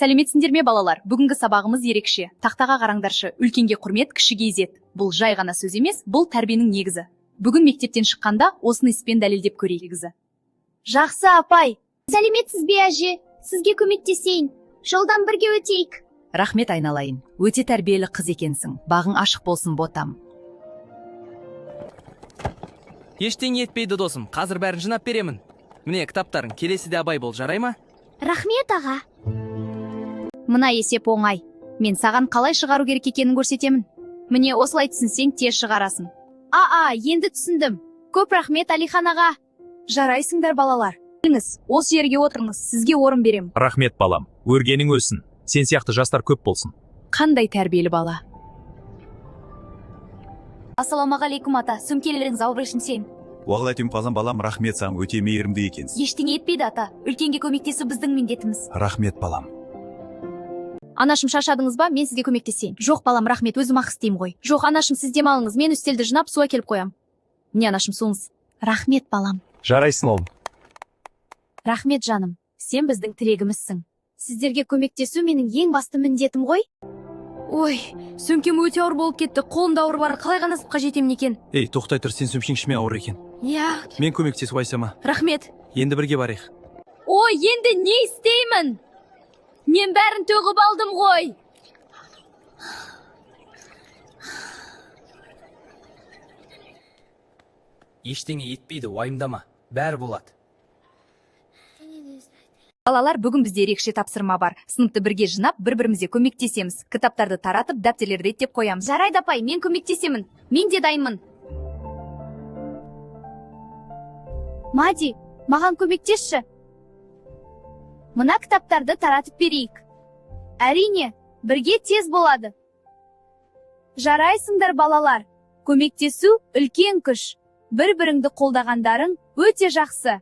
Сәлеметсіңдер ме, балалар? Бүгінгі сабағымыз ерекше. Тақтаға қараңдаршы. Үлкенге құрмет, кішіге ізет. Бұл жай ғана сөз емес, бұл тәрбиенің негізі. Бүгін мектептен шыққанда осыны іспен дәлелдеп көрейік. Негізі. Жақсы, апай. Сәлеметсіз бе, әже? Сізге көмектесейін. Жолдан бірге өтейік. Рахмет, айналайын. Өте тәрбиелі қыз екенсің. Бағың ашық болсын, ботам. Ештеңе етпейді, досым. Қазір бәрін жинап беремін. Міне кітаптарың. Келесіде абай бол, жарай ма? Рахмет, аға. Мына есеп оңай. Мен саған қалай шығару керек екенін көрсетемін. Міне, осылай түсінсең, тез шығарасың. Аа, енді түсіндім. Көп рахмет, Алихан аға. Жарайсыңдар, балалар. Келіңіз, осы жерге отырыңыз, сізге орын берем. Рахмет, балам. Өргенің өссін. Сен сияқты жастар көп болсын. Қандай тәрбиелі бала. Ассалаумағалейкум, ата. Сөмкелеріңіз ауыр сен. Уағалейкум қазан, балам, рахмет саған, өте мейірімді екенсің. Ештеңе етпейді, ата. Үлкенге көмектесу біздің міндетіміз. Рахмет, балам. Анашым, шаршадыңыз ба? Мен сізге көмектесейін. Жоқ, балам, рахмет, өзім ақ істеймін ғой. Жоқ, анашым, сіз демалыңыз, мен үстелді жинап, су әкеліп қоям. Міне, анашым, суыңыз. Рахмет, балам. Жарайсың, ұлым. Рахмет, жаным. Сен біздің тілегімізсің. Сіздерге көмектесу менің ең басты міндетім ғой. Ой, сөмкем өте ауыр болып кетті. Қолым да ауыр бар. Қалай ғана сыныпқа жетемін екен? Ей, тоқтай тұр, сен сөмкең ішіме ауыр екен. Иә. Мен көмектесіп қойсам. Рахмет. Енді бірге барайық. Ой, енді не істеймін? Мен бәрін төгіп алдым ғой. Ештеңе етпейді, уайымдама. Бәрі болады. Балалар, бүгін бізде ерекше тапсырма бар. Сыныпты бірге жинап, бір-бірімізге көмектесеміз. Кітаптарды таратып, дәптерлерді реттеп қоямыз. Жарайды, апай, мен көмектесемін. Мен де дайынмын. Мади, маған көмектесші. Мына кітаптарды таратып берейік. Әрине, бірге тез болады. Жарайсыңдар, балалар. Көмектесу үлкен күш. Бір-біріңді қолдағандарың өте жақсы.